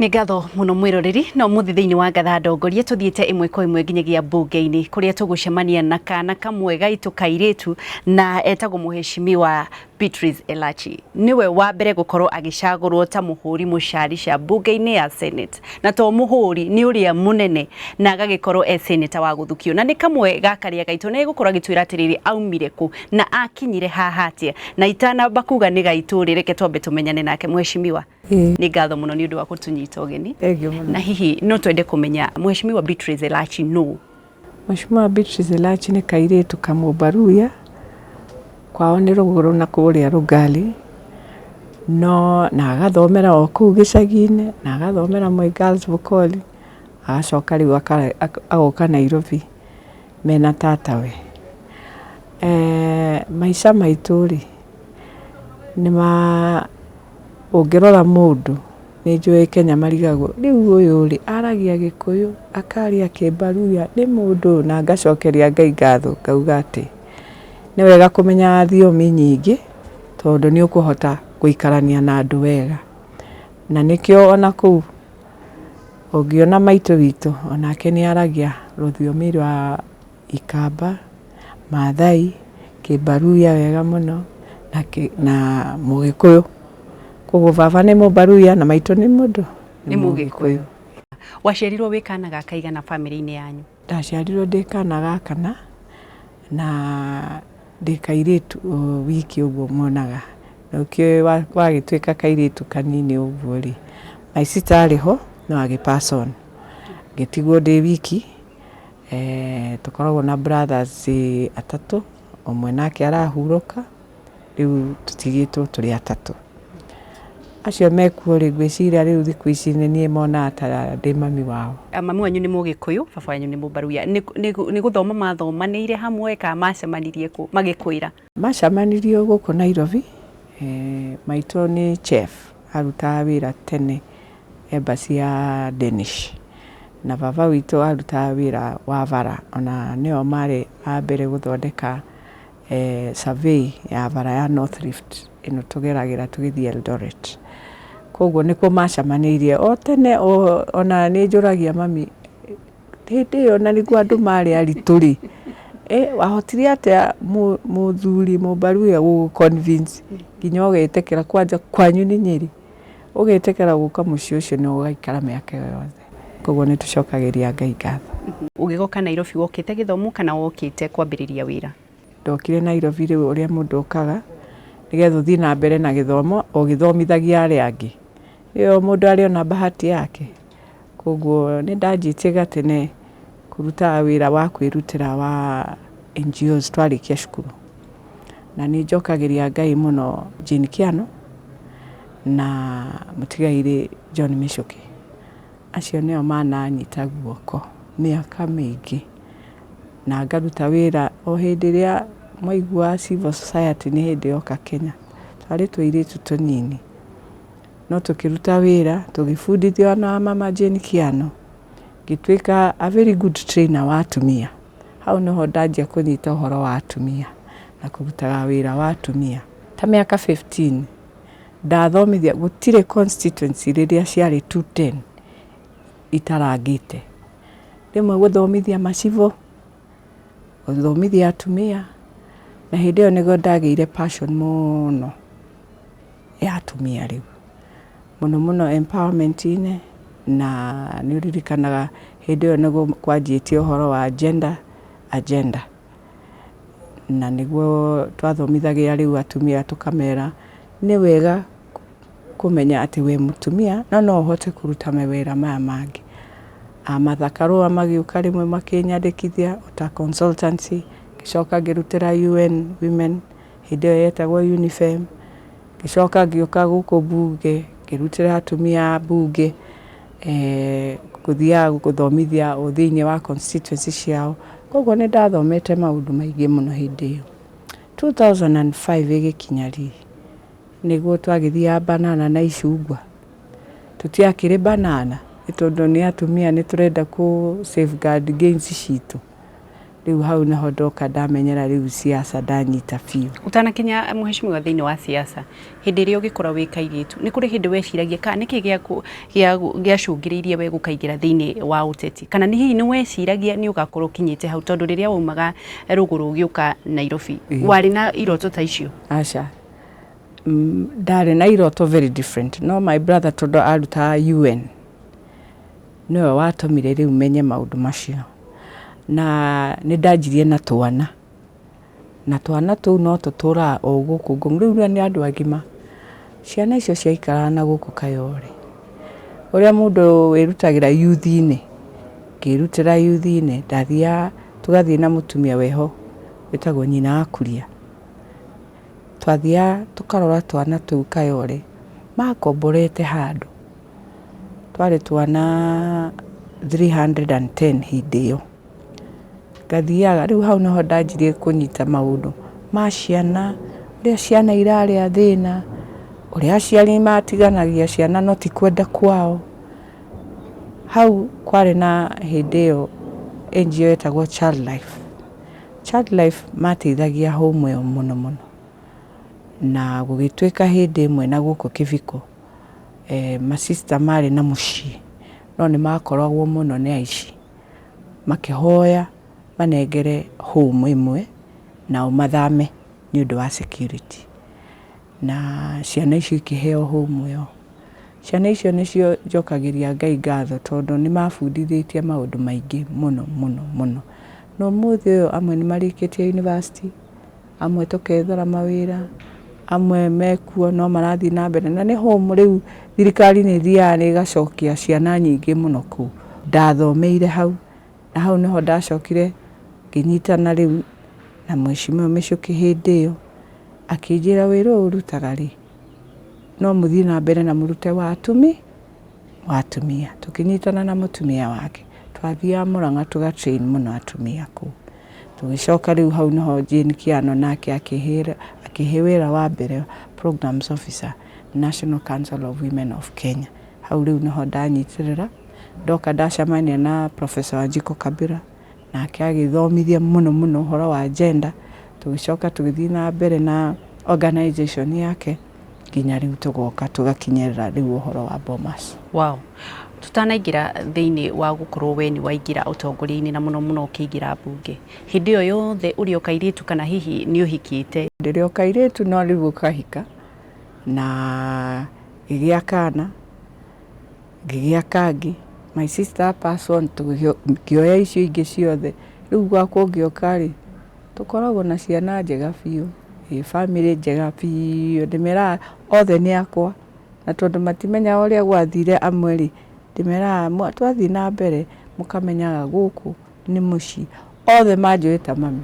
Nĩ ngatho mũno mwĩroreri. No mũthĩ thĩinĩ wa Ngatha Ndongorie tũthiĩte ĩmwe kwa ĩmwe nginyagia mbunge-inĩ kũrĩa tũgũcemania na kana kamwe gaitũ kairĩtu na etagwo Mũheshimiwa Beatrice Elachi. Nĩwe wa mbere gũkorwo agĩcagũrwo ta mũhũri mũcarica mbunge-inĩ ya Senate, na to mũhũri, nĩ ũrĩa mũnene, na agagĩkorwo e senator wa gũthukio, na nĩ kamwe ga karĩa gaitũ, na egũkorwo agĩtwĩra atĩrĩrĩ, aumire kũ na akinyire haha atĩa. Na itanamba kuga nĩ gaitũ rĩ, reke twambe tũmenyane nake. Mheshimiwa, nĩ ngatho mũno nĩ ũndũ wa gũtũnyita ũgeni. Thengiũ mũno. Na hihi no twende kũmenya Mheshimiwa Beatrice Elachi nũ? Mheshimiwa Beatrice Elachi nĩ kairĩtu kamũmbaruya, kwao nĩ rũgũrũ na kũrĩa Rũgali, no na agathomera o kũu gĩcagi-inĩ, na agathomera Moi Girls Bukoli, agacoka rĩu agoka Nairobi mena tatawe. Maica maitũ rĩ, nĩ ma ũngĩrora mũndũ, nĩ njũĩ Kenya marigagwo, rĩu ũyũ rĩ, aragia Gĩkũyũ, akaria Kĩmbaruya, nĩ mũndũ, na ngacokeria Ngai ngatho ngauga atĩ, nĩ wega kũmenya thiomi nyingĩ, tondũ nĩ ũkũhota gũikarania na andũ wega. Na nĩkĩo ona kũu ũngĩona maitũ witũ, onake nĩ aragia rũthiomi rwa Ikamba, Maathai, Kĩmbaruya wega mũno na Mũgĩkũyũ. Koguo baba nĩ Mũmbaruya na maitũ nĩ mũndũ? Nĩ Mũgĩkũyũ. Waciarirwo wĩ kana ga kaigana bamĩrĩ-inĩ yanyu? Ndaciarirwo ndĩ kana ga kana na ndĩ kairĩtu wiki ũguo muonaga. Na ũkĩũĩ wagĩtuĩka kairĩtu kanini ũguo rĩ, my sister arĩ ho no agĩ pass on. Ngĩtigwo ndĩ wiki. Tũkoragwo na brothers atatũ, ũmwe nake arahurũka, rĩu tũtigĩtwo tũrĩ atatũ. Acio mekuo rĩ, ngwĩciria rĩu thikũ ici nĩ niĩ monaga ta ndĩ mami wao. Mami wanyu nĩ Mũgĩkũyũ, baba wanyu nĩ Mũmbaruya. Nĩ gũthoma mathomanĩire hamwe kana macemanirie kũ magĩkwĩra? Macemanirio gũkũ Nairobi, maitũ nĩ chef, arutaga wĩra tene embassy ya Danish. Na baba witũ arutaga wĩra wa bara, ona nĩo marĩ a mbere gũthondeka survey ya bara ya North Rift ĩno tũgeragĩra tũgĩthiĩ Eldoret. Koguo nĩkuo macemanĩirie o tene, ona nĩ njũragia mami, hĩndĩ ĩyo na nĩguo andũ marĩ aritũ rĩ, wahotire atĩa mũthuri mũmbaruya gũgũ convince nginya ũgetĩkĩra kwanja kwanyu nĩ Nyĩrĩ, ũgetĩkĩra gũka mũciĩ ũcio na ũgaikara mĩaka ĩyo yothe. Koguo nĩ tũcokagĩria Ngai ngatho. Ũgĩgoka Nairobi wokĩte gĩthomo kana wokĩte kwambĩrĩria wĩra? Ndokire Nairobi rĩu ũrĩa mũndũ okaga nĩgetha ũthiĩ na mbere na gĩthomo ũgĩthomithagia arĩa angĩ. Ĩyo mũndũ arĩ ona bahati yake. Koguo nĩ ndanjĩtie gatene kũrutaga wĩra wa kwĩrutĩra wa NGOs twarĩkia cukuru. Na nĩ njokagĩria Ngai mũno Jane Kĩano na mũtigairĩ John Mĩcũkĩ. Acio nĩo mananyita guoko mĩaka mĩingĩ na ngaruta wĩra o hĩndĩ ĩrĩa mwaiguaga civil society nĩ hĩndĩ yoka Kenya. Twarĩ tũirĩtu tũnini no tũkĩruta wĩra, tũgĩbundithio na mama Jane Kĩano, ngĩtuĩka a very good trainer wa atumia. Hau nĩho ndanjia kũnyita ũhoro wa atumia na kũrutaga wĩra wa atumia. Ta mĩaka 15 ndathomithia, gũtirĩ constituency rĩrĩa ciarĩ 210 itarangĩte. Rĩmwe gũthomithia macibũ, gũthomithia atumia, na hĩndĩ ĩyo nĩguo ndagĩire passion mũno ya atumia rĩu. Mũno mũno empowerment-inĩ, na nĩ ũririkanaga hĩndĩ ĩyo nĩguo kwanjĩtie ũhoro wa gender agenda. Na nĩguo twathomithagia rĩu atumia tũkamera nĩ wega kũmenya atĩ wĩ mũtumia no no ũhote kũruta mawĩra maya mangĩ. A Martha Karũa magĩũka rĩmwe makĩnyandĩkithia ta consultancy, ngĩcoka ngĩrutĩra UN Women, hĩndĩ ĩyo yetagwo UNIFEM, ngĩcoka ngĩũka gũkũ mbunge, ngĩrutĩra atumia a mbunge, gũthiaga gũthomithia o thĩinĩ wa constituency ciao. Koguo nĩ ndathomete maũndũ maingĩ mũno hĩndĩ ĩyo. 2005 ĩgĩkinya rĩ, nĩguo twagĩthiaga banana na icungwa. Tũtiakĩrĩ banana nĩ tondũ nĩ atumia nĩ tũrenda kũ safeguard gains citũ. Rĩu hau nĩho ndoka ndamenyera rĩu siasa ndanyita biũ. Ũtanakinya mheshimiwa thĩinĩ wa siasa, hĩndĩ ĩrĩa ũgĩkũra wĩ kairĩtu, nĩ kũrĩ hĩndĩ weciragia kana nĩkĩ gĩacũngĩrĩirie we gũkaingĩra thĩinĩ wa ũteti? Kana nĩ hihi nĩ weciragia nĩ ũgakorwo ũkinyĩte hau tondũ rĩrĩa waumaga rũgũrũ ũgĩũka Nairobi, warĩ na iroto ta icio? Aca. Ndarĩ na iroto very different. No my brother tondũ arutaga UN, nĩwe watũmire rĩu menye maũndũ macio. Na nĩ ndanjirie na twana. Na twana tũu no tũtũraga o gũkũ Ngong. Rĩu nĩ andũ agima. Ciana icio ciaikaraga na gũkũ Kayole. Ũrĩa mũndũ wĩrutagĩra youth-inĩ, ngĩrutĩra youth-inĩ, ndathiaga tũgathiĩ na mũtumia wĩho wĩtagwo nyina wa Kuria. Twathiaga tũkarora twana tũu Kayole, makomborete handũ. Twarĩ twana 310 hĩndĩ ĩyo. Ngathiaga, rĩu hau nĩho ndanjirie kũnyita maũndũ ma ciana, ũrĩa ciana irarĩa thĩna, ũrĩa aciari matiganagia ciana no ti kwenda kwao. Hau kwarĩ na hĩndĩ ĩyo NGO yetagwo Child Life. Child Life mateithagia home ĩyo mũno mũno. Na gũgĩtuĩka hĩndĩ ĩmwe na gũkũ Kĩbiko, masista marĩ na mũciĩ, no nĩ makoragwo mũno nĩ aici. Makĩhoya manengere home ĩmwe nao mathame nĩ ũndũ wa security. Na ciana icio ikĩheo home ĩyo. Ciana icio nĩcio njokagĩria Ngai ngatho tondũ nĩ mabundithĩtie maũndũ maingĩ mũno mũno mũno. Na ũmũthĩ ũyũ amwe nĩ marĩkĩtie university, amwe tũkethera mawĩra, amwe mekuo no marathiĩ na mbere. Na nĩ home rĩu thirikari nĩ ĩthiaga na ĩgacokia ciana nyingĩ mũno kũu. Ndathomeire hau, na hau nĩho ndacokire ngĩnyitana rĩu na mheshimiwa Michuki hĩndĩ ĩyo, akĩnjĩra wĩra ũyũ ũrutaga rĩ, no mũthiĩ na mbere na mũrute wa atumia. Tũkĩnyitana na mũtumia wake. Twathiaga Murang'a tũga train mũno atumia kũu. Tũgĩcoka rĩu hau nĩho Jane Kiano nake akĩhe wĩra wa mbere programs officer National Council of Women of Kenya. Hau rĩu nĩho ndanyitĩrĩra, ndoka ndacemania na Professor Wanjikũ Kabira, nake agĩthomithia mũno mũno ũhoro wa gender. Tũgĩcoka tũgĩthiĩ na mbere na organization yake nginya rĩu tũgoka tũgakinyĩrĩra rĩu ũhoro wa Bomas. Wow. Tutanaingĩra thĩinĩ wa gũkorwo we nĩ waingĩra ũtongoria-inĩ na mũno mũno ũkĩingĩra mbunge, hĩndĩ ĩyo yothe ũrĩ o kairĩtu kana hihi nĩ ũhikĩte? Ndĩrĩ o kairĩtu no rĩu ũkahika na ngĩgĩa kana, ngĩgĩa kangĩ, my sister pass on, ngĩoya icio ingĩ ciothe. Rĩu gwakwa ũngĩũka rĩ, tũkoragwo na ciana njega biũ, ĩ bamĩrĩ njega biũ, ndĩmeraga othe nĩ akwa, na tondũ matimenyaga ũrĩa gwathire amwe rĩ, ndĩmeraga twathiĩ na mbere mũkamenyaga gũkũ nĩ mũciĩ. Othe manjũĩ ta mami.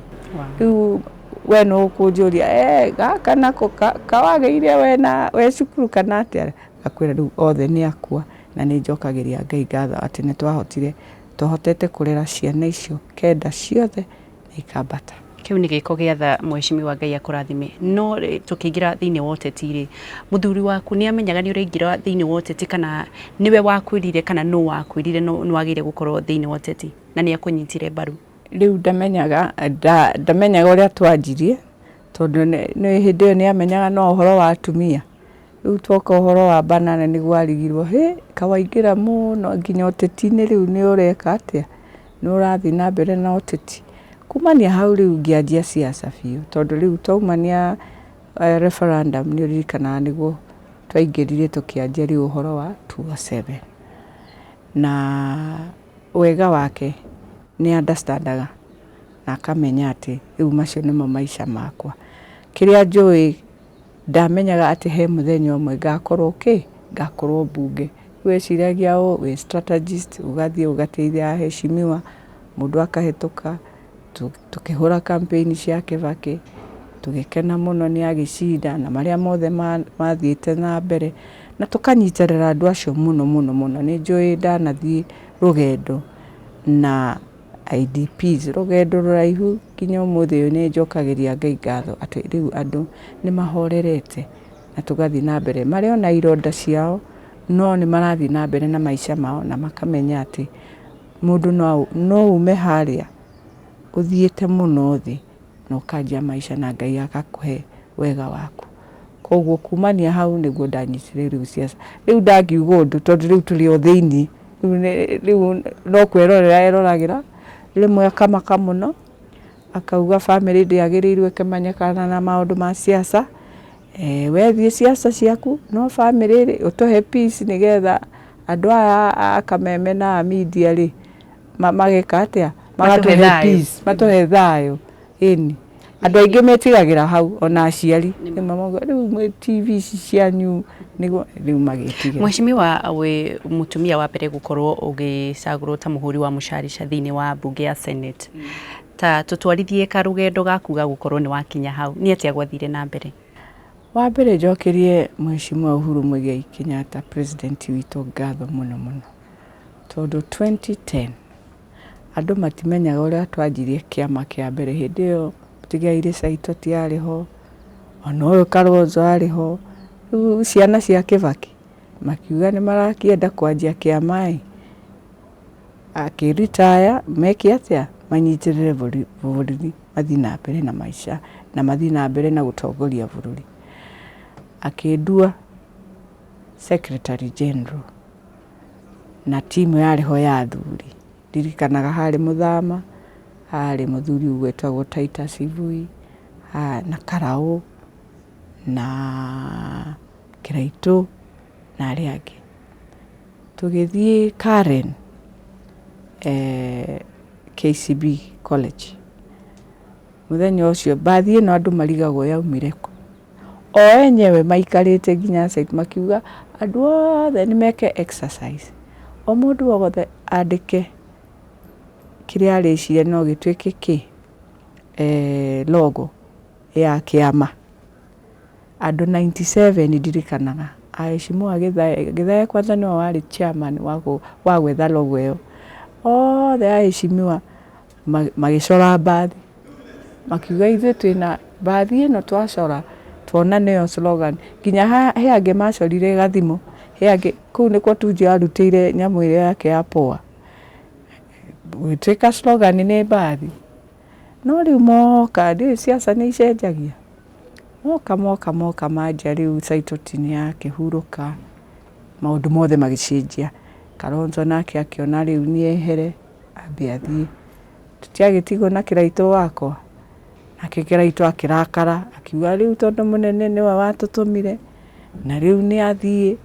Rĩu we no ũkũnjũria, gaka nako kawagĩire we na we cukuru kana atĩa? Ngakwĩra rĩu othe nĩ akwa na nĩ njokagĩria Ngai ngatho atĩ nĩ twahotire, tũhotete kũrera ciana icio kenda ciothe na ikambata. Kĩu nĩ gĩko gĩa tha mheshimiwa Ngai akũrathime. No tũkĩingĩra thĩinĩ wa ũteti rĩ, mũthuri waku nĩ amenyaga nĩ ũraingĩra thĩinĩ wa ũteti kana nĩwe wakwĩrire kana nũ wakwĩrire nĩ wagĩrĩire gũkorwo thĩinĩ wa ũteti na nĩ akũnyitire mbaru? Rĩu ndamenyaga ndamenyaga ũrĩa twanjirie tondũ nĩ hĩndĩ ĩyo nĩ amenyaga no ũhoro wa atumia. Rĩu twoka ũhoro wa banana nĩguo arigirwo, hĩ kawaingĩra mũno nginya ũteti-inĩ rĩu nĩ ũreka atĩa? Nĩ ũrathiĩ na mbere na ũteti. Kumania hau rĩu ngĩanjia siasa biũ tondũ rĩu twaumania referendum nĩ ũririkanaga nĩguo twaingĩrire tũkĩanjia rĩu ũhoro wa 207. Na wega wake nĩ understandaga na akamenya atĩ rĩu macio nĩmo maica makwa. Kĩrĩa njũĩ ndamenyaga atĩ he mũthenya ũmwe ngakorwo kĩ? Ngakorwo mbunge. Weciragia ũũ wĩ strategist ũgathiĩ ũgateithia aheshimiwa mũndũ akahĩtũka, tũkĩhũra campaign cia Kibaki, tũgĩkena mũno nĩ agĩcinda na marĩa mothe mathiĩte na mbere na tũkanyitĩrĩra andũ acio mũno mũno mũno. Nĩ njũĩ ndanathiĩ rũgendo na IDPs, rũgendo rũraihu nginya ũmũthĩ ũyũ nĩ njokagĩria Ngai ngatho atĩ rĩu andũ nĩ mahorerete na tũgathiĩ na mbere. Marĩ ona ironda ciao no nĩ marathiĩ na mbere na maica mao na makamenya atĩ mũndũ no ume harĩa Ũthiĩte mũno thĩ na ũkanjia maica na Ngai agakũhe wega waku. Koguo kumania hau nĩguo ndanyitire rĩu siasa. Rĩu ndangiuga ũndũ tondũ rĩu tũrĩ o thĩiniĩ. Rĩu no kwĩrorera eroragĩra, rĩmwe akamaka mũno, akauga bamĩrĩ ndĩagĩrĩirwo ĩkĩmenyekana na maũndũ ma siasa. We thiĩ siasa ciaku, no bamĩrĩ rĩ, ũtũhe peace nĩgetha andũ aya a kameme na a media rĩ, mageka atĩa? Magatũhe peace, matũhe thayũ. Ĩni. Andũ aingĩ metigagĩra hau, ona aciari. Rĩmwe mauga, rĩu mwĩ TV ici cianyu, nĩguo rĩu magĩtigĩra. Mheshimiwa, wĩ mũtumia wa mbere gũkorwo ũgĩcagũrwo ta mũhũri wa mũcarica thĩinĩ wa mbunge ya Senate. Ta tũtwarithie karũgendo gaku ga gũkorwo nĩ wakinya hau, nĩ atĩa gwathire na mbere? Wa mbere njokerie Mheshimiwa Uhuru Muigai Kenyatta president witũ ngatho mũno mũno, tondũ 2010 andũ matimenyaga ũrĩa twanjirie kĩama kĩa mbere. Hĩndĩ ĩyo Mũtigairĩ Saitoti arĩ ho, ona ũyũ Kalonzo arĩ ho, rĩu ciana cia Kĩbakĩ makiuga nĩ marakĩenda kwanjia kĩama ĩ, akĩ retire meke atĩa, manyitĩrĩre bũrũri mathiĩ na mbere na maica na mathiĩ na mbere na gũtongoria bũrũri. Akĩndua secretary general na timu yarĩ ho ya athuri. Ndirikanaga harĩ Mũthama, harĩ mũthuri ũgwĩtagwo Titus Ivui, na Karaũ na Kĩraitũ na arĩa angĩ. Tũgĩthiĩ Karen, KCB College. Mũthenya ũcio mbathi ĩno andũ marigagwo yaumire kũ. O enyewe maikarĩte nginya makiuga andũ othe nĩ meke exercise. O mũndũ wothe andĩke kĩrĩa arĩciria no gĩtuĩke kĩ, logo ya kĩama. Andũ 97 ndirikanaga. Aheshimiwa Githae kwanza nĩwe warĩ chairman wa gwetha logo ĩyo. Othe aheshimiwa magĩcora mbathi. Makiuga ithuĩ twĩna mbathi ĩno twacora tuona nĩyo slogan. Nginya he angĩ macorire gathimũ, he angĩ kũu nĩkuo Tuju arutĩire nyamũ ĩrĩa yake ya poa. Gũgĩtuĩka slogan nĩ mbathi. No rĩu moka, ndiũĩ siasa nĩ icenjagia. Moka moka moka manjia rĩu Saitoti nĩ akĩhurũka, maũndũ mothe magĩcenjia. Kalonzo nake akĩona rĩu nĩ ehere, ambe athiĩ. Tũtiagĩtigwo na Kĩraitũ wakwa. Nake Kĩraitũ akĩrakara, akiuga rĩu tondũ mũnene nĩwe watũtũmire, na rĩu nĩ athiĩ.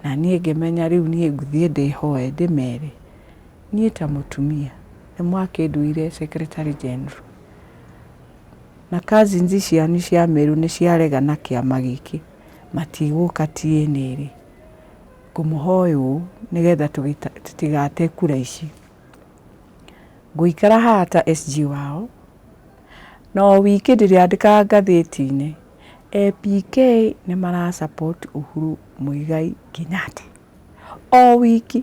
Na niĩ ngĩmenya rĩu niĩ ngũthiĩ ndĩhoe ndĩmere, niĩ ta mũtumia nĩ mwakĩnduire secretary general. Na cousins cianyu cia Meru nĩ ciarega na kĩama gĩkĩ, matigũka TNA rĩ. Ngũmũhoya ũũ nĩgetha tũtigate kura ici. Ngũikara haha ta SG wao, na o wiki ndĩrĩandĩkaga ngathĩti-inĩ, APK nĩ mara support Uhuru Muigai Kenyatta. O wiki.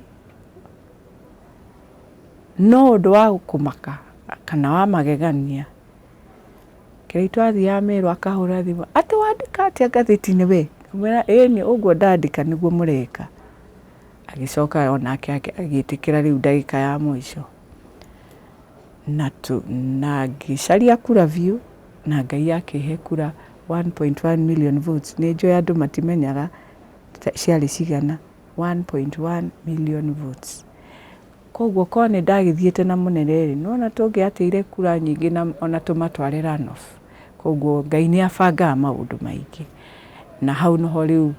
No ũndũ wa kũmaka kana wa magegania, Kĩraitũ athiaga Meru akahũra thimũ, atĩ wandĩka atĩa ngathĩti-inĩ we? Ngamwĩra ĩni ũguo ndandĩka nĩguo mũreka. Agĩcoka onake agĩtĩkĩra rĩu ndagĩka ya mũico. Na ngĩcaria kura biũ, na Ngai akĩhe kura 1.1 million votes. Nĩ njũĩ andũ matimenyaga ciarĩ cigana, 1.1 million votes. Koguo korwo nĩ ndagĩthiĩte na mũnene rĩ, nĩwona tũngĩateire kura nyingĩ na ona tũmatware runoff. Koguo Ngai nĩ abangaga maũndũ maingĩ. Na hau noho rĩu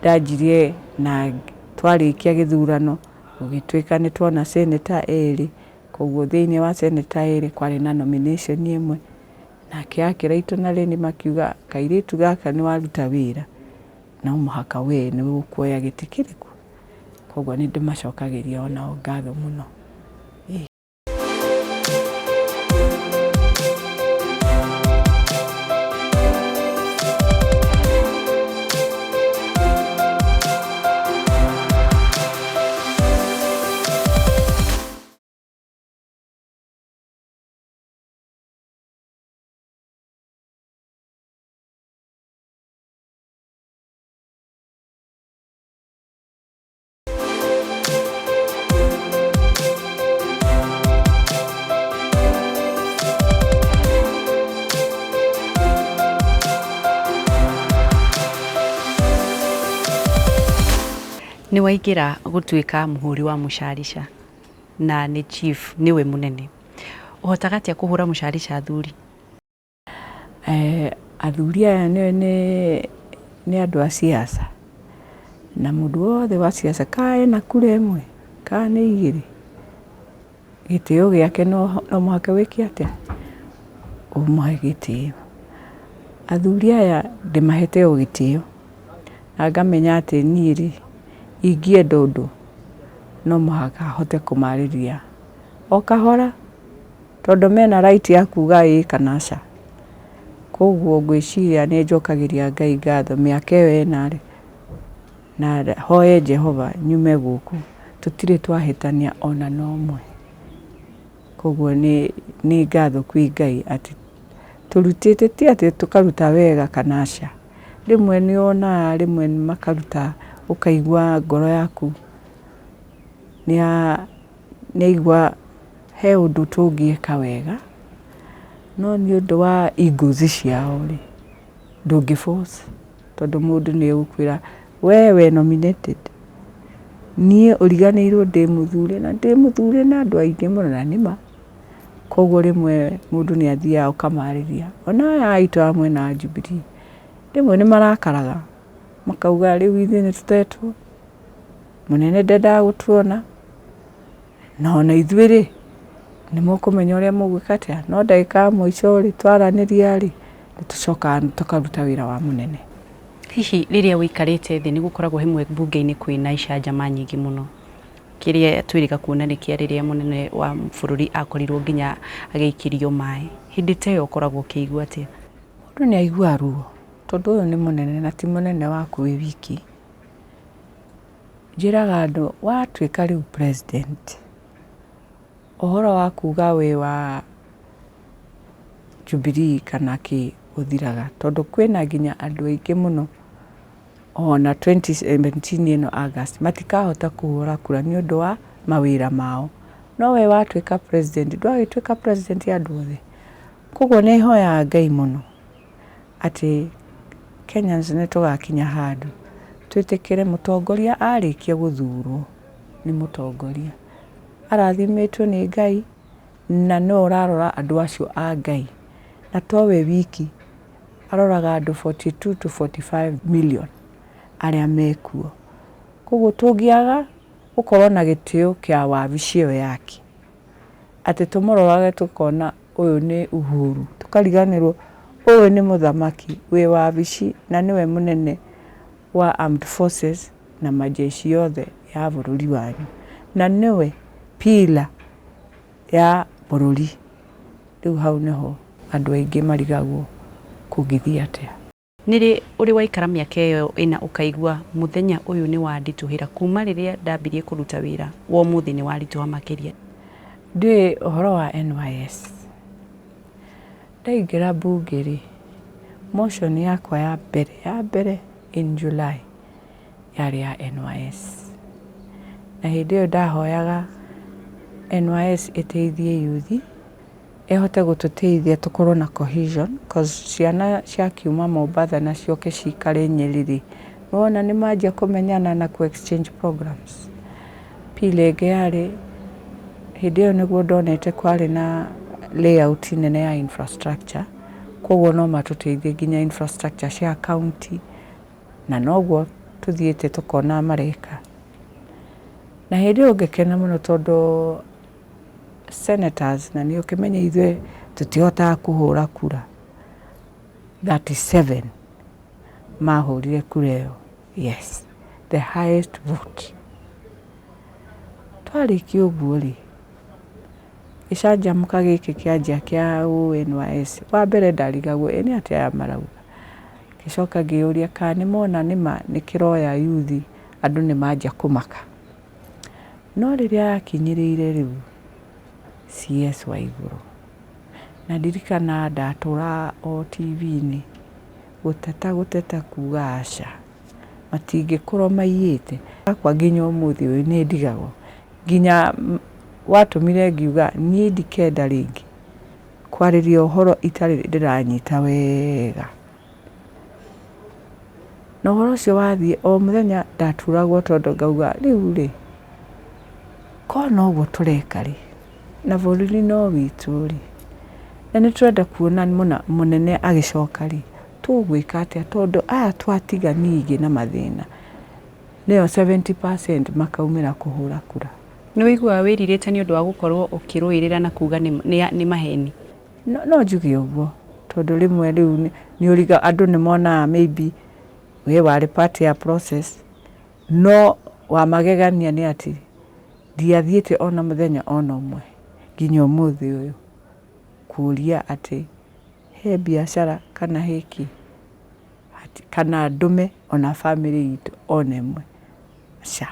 ndanjirie na twarĩkia gĩthurano, gũgĩtuĩka nĩ tuona senator erĩ, koguo thĩinĩ wa senator erĩ kwarĩ na nomination ĩmwe. Nake akĩraitũ na Leni makiuga kairĩtu gaka nĩ waruta wĩra, no mũhaka we nĩwe ũkuoya gĩtĩ kĩrĩkũ. Koguo nĩ ndĩmacokagĩria onao ngatho mũno. Nĩ waingĩra gũtuĩka mũhũri wa mũcarica na nĩ chief, nĩwe mũnene. Ũhotaga atĩa kũhũra mũcarica athuri? Athuri aya nĩ andũ a siasa, na mũndũ wothe wa siasa kana ena kura ĩmwe kana nĩ igĩrĩ, gĩtĩo gĩake no mũhaka wĩke atĩa? Ũmũhe gĩtĩo. Athuri aya ndĩmahete o gĩtĩo na ngamenya atĩ niĩ rĩ, ingĩenda ũndũ no mũhaka hote kũmarĩria o kahora, tondũ mena right ya kuga ĩĩ kana aca. Koguo ngwĩciria nĩ njokagĩria Ngai ngatho mĩaka ĩyo ĩna rĩ, na hoe Jehova nyume gũkũ tũtirĩ twahĩtania ona na ũmwe. Koguo nĩ ngatho kwĩ Ngai atĩ tũrutĩte, ti atĩ tũkaruta wega kana aca. Rĩmwe nĩ wonaga rĩmwe makaruta ũkaigua ngoro yaku nĩ yaigua he ũndũ tũngĩka wega, no nĩ ũndũ wa egos ciao rĩ, ndũngĩ force, tondũ mũndũ nĩ egũkwĩra we we nominated, niĩ ũriganĩirwo ndĩ mũthure na ndĩ mũthure na andũ aingĩ mũno, na nĩma. Koguo rĩmwe mũndũ nĩ athiaga ũkamarĩria, ona aya aitũ a mwena wa Jubilee rĩmwe nĩ marakaraga makauga rĩu ithuĩ nĩ tũtetwo, mũnene ndendaga gũtuona, na ona ithuĩ rĩ nĩ mũkũmenya ũrĩa mũgwĩka atĩa, no ndagĩka ya mũico rĩ twaranĩria rĩ nĩ tũcokaga tũkaruta wĩra wa mũnene. Hihi rĩrĩa ũikarĩte thĩ nĩ gũkoragwo hĩmwe mbunge-inĩ kwĩna icanjama nyingĩ mũno, kĩrĩa twĩrĩga kuona nĩ kĩa rĩrĩa mũnene wa bũrũri akorirwo nginya agĩikĩrio maĩ, hĩndĩ ta ĩyo ũkoragwo ũkĩigua atĩa? Mũndũ nĩ aiguaga ruo tondũ ũyũ nĩ mũnene na ti mũnene waku wĩ wiki. Njĩraga andũ watuĩka rĩu president, ũhoro wa kuga wĩ wa Jubilee kana kĩ ũthiraga, tondũ kwĩna nginya andũ aingĩ mũno ona 2017 ĩno August matikahota kũhũra kura nĩ ũndũ wa mawĩra mao. No we watuĩka president ndwagĩtuĩka president ya andũ othe. Koguo nĩ hoyaga Ngai mũno atĩ Kenyans nĩ tũgakinya handũ twĩtĩkĩre mũtongoria arĩkia gũthurwo nĩ mũtongoria arathimĩtwo nĩ Ngai na no ũrarora andũ acio a Ngai, na towe wiki, aroraga andũ 42 to 45 million arĩa mekuo. Koguo tũngĩaga gũkorwo na gĩtĩo kĩa wabici ĩyo yake, atĩ tũmũrorage tũkona ũyũ nĩ Uhuru, tũkariganĩrwo ũyũ nĩ mũthamaki wĩ wabici na nĩwe mũnene wa armed forces na majeshi yothe ya bũrũri wanyu, na nĩwe pillar ya bũrũri. Rĩu hau nĩho andũ aingĩ marigagwo kũngĩthiĩ atĩa. Nĩ rĩ ũrĩ waikara mĩaka ĩyo ĩna ũkaigua mũthenya ũyũ nĩ wanditũhĩra kuma rĩrĩa ndambirie kũruta wĩra wa ũmũthĩ nĩ waritũha makĩria? Ndiũĩ ũhoro wa NYS. Ndaingĩra mbunge rĩ, motion yakwa ya mbere in July yarĩ ya NYS. Na hĩndĩ ĩyo ndahoyaga NYS ĩteithie youth, ĩhote gũtũteithia tũkorwo na cohesion, cause ciana ciakiuma Mombatha na ciũke cikare Nyeri rĩ, nĩwona nĩ manjia kũmenyana na kũ exchange programs. Pili ĩngĩ yarĩ hĩndĩ ĩyo nĩguo ndonete kwarĩ na layout nene ya infrastructure, koguo no matũteithie nginya infrastructure cia county, na noguo tũthiĩte tũkona mareka. Na hĩndĩ ĩyo ngĩkena mũno tondũ senators, na nĩ ũkĩmenye ithuĩ tũtihotaga kũhũra kura, 37 mahũrire kura ĩyo, yes, the highest vote. Twarĩkia ũguo rĩ, gĩcanjamũka gĩkĩ kĩanjia kĩa NYS, wa mbere ndarigagwo ĩ nĩ atĩa aya marauga, ngĩcoka ngĩyũria kana nĩ mona nĩma nĩ kĩroya youth, andũ nĩ manjia kũmaka. No rĩrĩa yakinyĩrĩire rĩu CS wa igũrũ, na ndirikana ndatũraga o TV-inĩ gũteta kuga aca, matingĩkorwo maiyĩte. Akwa nginya ũmũthĩ ũyũ nĩ ndigagwo, nginya watũmire ngiuga niĩ ndikenda rĩngĩ kwarĩria ũhoro itarĩ ndĩranyita wega. Na ũhoro ũcio wathiĩ o mũthenya ndaturagwo tondũ ngauga rĩu rĩ, korwo noguo tũreka rĩ, na bũrũri no witũ rĩ, na nĩ tũrenda kuona mũnene agĩcoka rĩ, tũgwĩka atĩa tondũ aya twatiga ningĩ na mathĩna nĩo 70% makaumĩra kũhũra kura. Nĩ ũiguaga wĩrirĩte nĩ ũndũ wa gũkorwo ũkĩrũĩrĩra na kuga nĩ maheni? No njuge ũguo tondũ rĩmwe rĩu nĩ ũriga andũ nĩ monaga maybe we warĩ part ya process, no wa magegania nĩ atĩ ndiathiĩte ona mũthenya ona ũmwe nginya ũmũthĩ ũyũ kũria atĩ he biacara kana he kĩ, kana ndũme ona bamĩrĩ itũ ona ĩmwe, aca.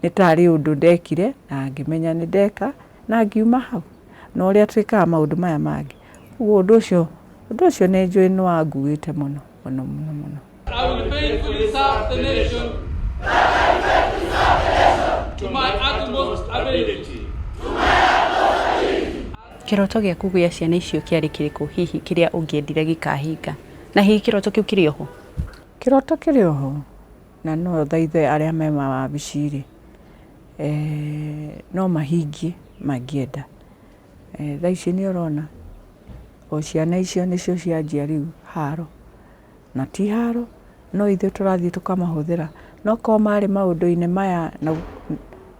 Nĩ tarĩ ũndũ ndekire na ngĩmenya nĩ ndeka na ngiuma hau, na ũrĩa twĩkaga maũndũ maya mangĩ. Ũguo ũndũ ũcio nĩ njũĩ nĩ wanguĩte mũno mũno mũno mũno. I will faithfully serve the nation to my utmost ability. Kĩroto gĩaku gĩa ciana icio kĩarĩ kĩrĩkũ hihi kĩrĩa ũngĩendire gĩkahinga? Na hihi kĩroto kĩu kĩrĩ oho? Kĩroto kĩrĩ oho na no thaithe arĩa me mawabici rĩ, no mahingie mangĩenda. Thaa ici nĩ ũrona o ciana icio nĩcio cianjia rĩu haro, na ti haro no ithuĩ tũrathiĩ tũkamahũthĩra. No korwo marĩ maũndũ-inĩ maya na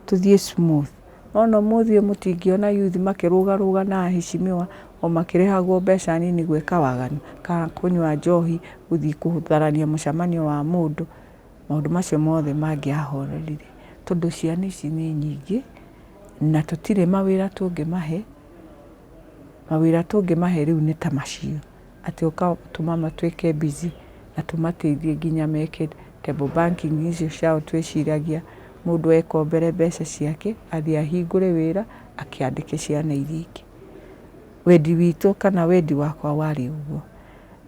tũthiĩ smooth, no ũmũthĩ ũyũ mũtingĩona youth makĩrũgarũga na aheshimiwa o makĩrĩhagwo mbeca nini gwĩka waganu kana kũnyua njohi, gũthiĩ kũtharania mũcemanio wa mũndũ, maũndũ macio mothe mangĩahorerire tondũ ciana ici nĩ nyingĩ na tũtirĩ mawĩra tũngĩmahe. Mawĩra tũngĩmahe rĩu nĩ ta macio, atĩ ũgatũma matuĩke busy na tũmateithie nginya meke table banking icio ciao twĩciragia mũndũ ekombere mbeca ciake athiĩ ahingũre wĩra akĩandĩke ciana iria ingĩ. Wendi witũ kana wendi wakwa warĩ ũguo,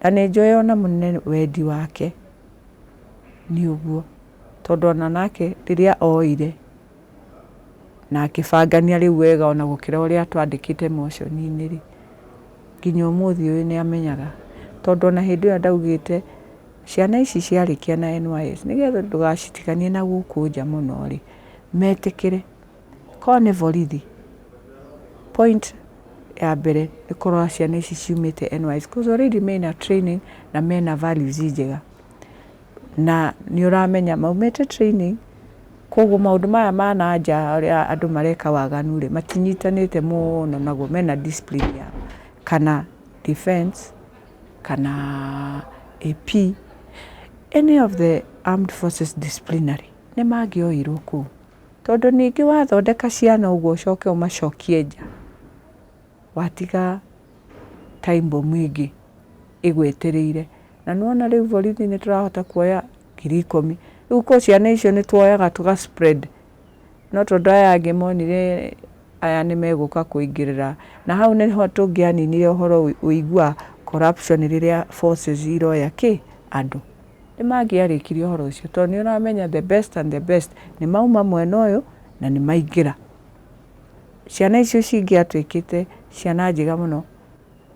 na nĩ njũĩ ona mũnene wendi wake nĩ ũguo, tondũ ona nake rĩrĩa oire na akĩbangania rĩu wega ona gũkĩra ũrĩa twandĩkĩte motion-inĩ rĩ, nginya ũmũthĩ ũyũ nĩ amenyaga, tondũ ona hĩndĩ ĩyo ndaugĩte ciana ici ciarĩkia na NYS nĩgetha ndũgacitiganie na gũkũ nja mũno rĩ, metĩkĩre korwo nĩ borithi, point ya mbere nĩ kũrora ciana ici ciumĩte NYS because already mena training na mena values njega, na nĩ ũramenya maumĩte training, koguo maũndũ maya ma na nja ũrĩa andũ mareka waganu rĩ, matinyitanĩte mũno naguo, mena discipline yao, kana defense kana AP, any of the armed forces disciplinary nĩ mangĩoirwo kũu, tondũ ningĩ wathondeka ciana ũguo ũcoke ũmacokie nja, watiga time bomb ĩngĩ ĩgwetereire. Na nĩwona rĩu borithi nĩ tũrahota kuoya 10,000, rĩu ko ciana icio nĩ tuoyaga tũga spread, no tondũ aya angĩ monire aya nĩ megũka kũingĩrĩra, na hau nĩho tũngĩaninire ũhoro ũigua corruption rĩrĩa forces iroya kĩ andũ, nĩ mangĩarĩkirie ũhoro ũcio, tondũ nĩ ũramenya the best and the best nĩ mauma mwena ũyũ na nĩ maingĩra. Ciana icio cingĩatuĩkĩte ciana njega mũno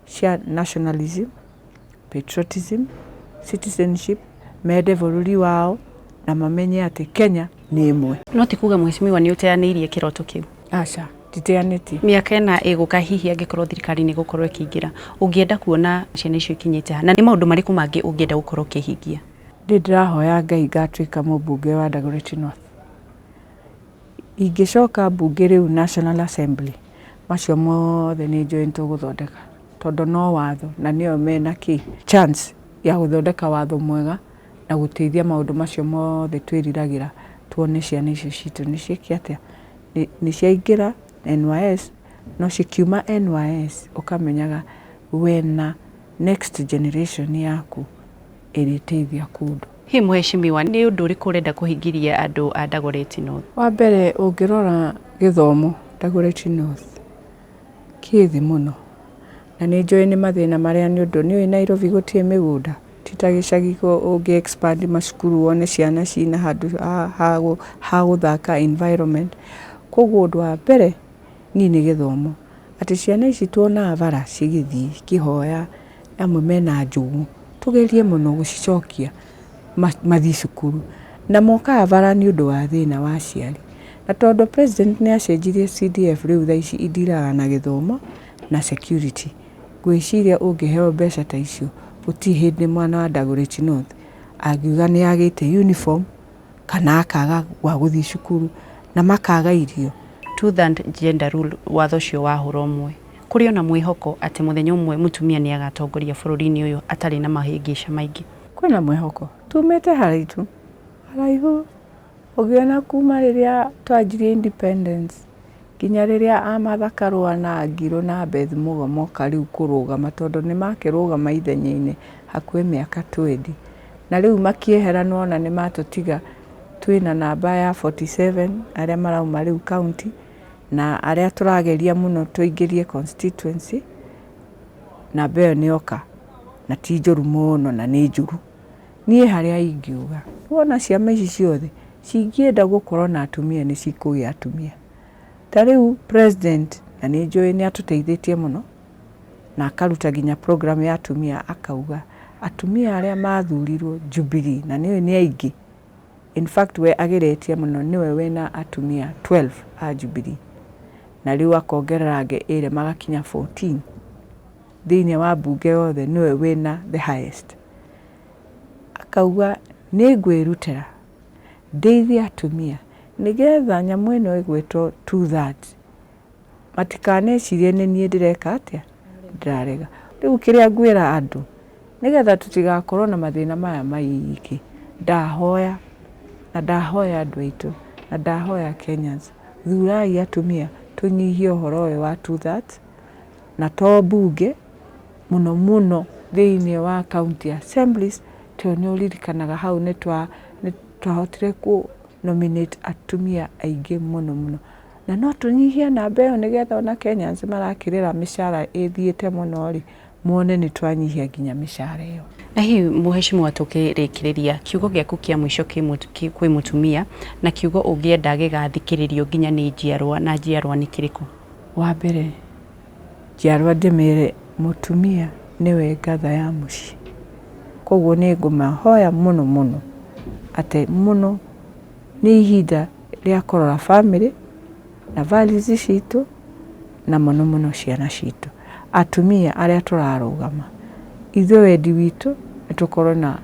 cia nationalism, patriotism, citizenship, mende bũrũri wao na mamenye atĩ Kenya nĩ ĩmwe. No ti kuga mheshimiwa nĩ ũteanĩirie kĩroto kĩu? Aca, nditeanĩtie. Mĩaka ĩna ĩgũka hihi angĩkorwo thirikari nĩ ĩgũkorwo ĩkĩingĩra, ũngĩenda kuona ciana icio ikinyĩte ha? Na nĩ maũndũ marĩkũ mangĩ ũngĩenda gũkorwo ũkĩhingia? Ndĩ ndĩrahoya Ngai ngatuĩka mũmbunge wa Dagoretti North. Ingĩcoka mbunge rĩu National Assembly, macio mothe nĩ njũĩ nĩ tũgũthondeka, tondũ no watho na nĩo mena kĩ chance ya gũthondeka watho mwega na gũteithia maũndũ macio mothe twĩriragĩra tuone ciana icio citũ nĩ ciĩke atĩa, nĩ ciaingĩra NYS, no cikiuma NYS ũkamenyaga wena next generation yaku ĩrĩteithia kũndũ. Hihi mheshimiwa, nĩ ũndũ ũrĩkũ ũrenda kũhingĩria andũ a Dagoretti North? Wa mbere ũngĩrora gĩthomo Dagoretti North kĩ thĩ mũno, na nĩ njũĩ nĩ mathĩna marĩa nĩ ũndũ nĩ ũĩ Nairobi gũtirĩ mĩgũnda, ti ta gĩcagi ũngĩ expand macukuru wone ciana cina handũ ha gũthaka environment. Koguo ũndũ wa mbere niĩ nĩ gĩthomo, atĩ ciana ici tuonaga bara cigĩthiĩ ikĩhoya, amwe mena njũgũ, tũgerie mũno gũcicokia Mathiĩ cukuru na mokaga bara nĩ ũndũ wa thĩna wa aciari. Na tondũ president nĩ acenjirie CDF, rĩu thaa ici indiraga na gĩthomo na security, ngwĩciria ũngĩheo mbeca ta icio, gũtirĩ hĩndĩ mwana wa Dagoretti North angiuga nĩ agĩte uniform kana akaga gwa gũthiĩ cukuru na makaga irio. Two-third gender rule, watho ũcio wahũra ũmwe, kũrĩ ona mwĩhoko atĩ mũthenya ũmwe mũtumia nĩ agatongoria bũrũri-inĩ ũyũ atarĩ na mahĩngĩca maingĩ? Kwĩna mwĩhoko. Tumĩte haraihu haraihu. Ũngĩona kuma rĩrĩa twanjirie independence nginya rĩrĩa a Martha Karua na Ngirũ na Beth Mugo moka rĩu kũrũgama, tondũ nĩ makĩrũgama ithenya-inĩ hakuhĩ mĩaka 20, na rĩu makĩehera, nĩwona nĩ matũtiga twĩna namba ya 47 arĩa marauma rĩu county na arĩa tũrageria mũno tũingĩrie constituency. Namba ĩyo nĩ yoka na ti njũru mũno na nĩ njũru. Niĩ harĩa ingiuga, wona ciama ici ciothe cingĩenda gũkorwo na atumia, nĩ cikũgĩa atumia. Ta rĩu president, na nĩ njũĩ nĩ atũteithĩtie mũno na akaruta nginya program ya atumia, akauga atumia arĩa mathurirwo Jubilee, na nĩũĩ nĩ aingĩ, in fact we ageretie mũno, nĩwe wĩna atumia 12 a Jubilee, na rĩu akongerera angĩ ĩrĩ magakinya 14 thĩinĩ wa mbunge yothe, nĩwe wĩna the highest. Akauga nĩ ngwĩrutĩra ndeithie atumia nĩgetha nyamũ ĩno ĩgwĩtwo two thirds matikanecirie nĩ niĩ ndĩreka atĩa, ndĩrarega. Rĩu kĩrĩa ngwĩra andũ, nĩgetha tũtigakorwo na mathĩna maya maingĩ, ndahoya na ndahoya andũ aitũ na ndahoya Kenyans, thurai atumia tũnyihie ũhoro ũyũ wa two thirds, na to mbunge, mũno mũno thĩinĩ wa county assemblies, tondũ nĩ ũririkanaga hau nĩ twahotire kũ nominate atumia aingĩ mũno mũno, na no tũnyihie namba ĩyo nĩgetha ona Kenyans marakĩrĩra mĩcara ĩthiĩte mũno rĩ, muone nĩ twanyihia nginya mĩcara ĩyo. Na hihi, mũheshimiwa, tũkĩrĩkĩrĩria, kiugo gĩaku kĩa mũico kwĩ mũtumia na kiugo ũngĩenda gĩgathikĩrĩrio nginya nĩ njiarwa na njiarwa nĩ kĩrĩkũ? Wa mbere, njiarwa ndĩmere mũtumia nĩwe ngatha ya mũciĩ, koguo nĩ ngũmahoya mũno mũno atĩ mũno nĩ ihinda rĩa kũrora family na values citũ na mũno mũno ciana citũ. Atumia arĩa tũrarũgama, ithuĩ wendi witũ nĩ tũkorwo na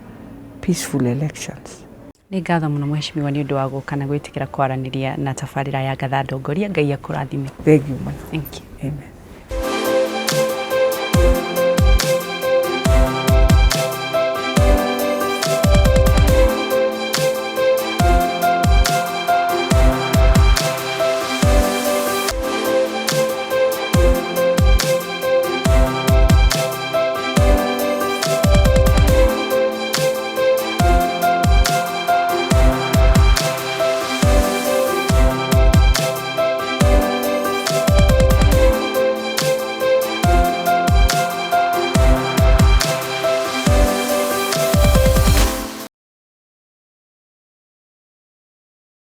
peaceful elections. Nĩ ngatho mũno, mũheshimiwa, nĩ ũndũ wa gũka na gwĩtĩkĩra kwaranĩria na tabarĩra ya Ngatha Ndongoria. Ngai akũrathime. Thank you mũno. Thank you. Amen.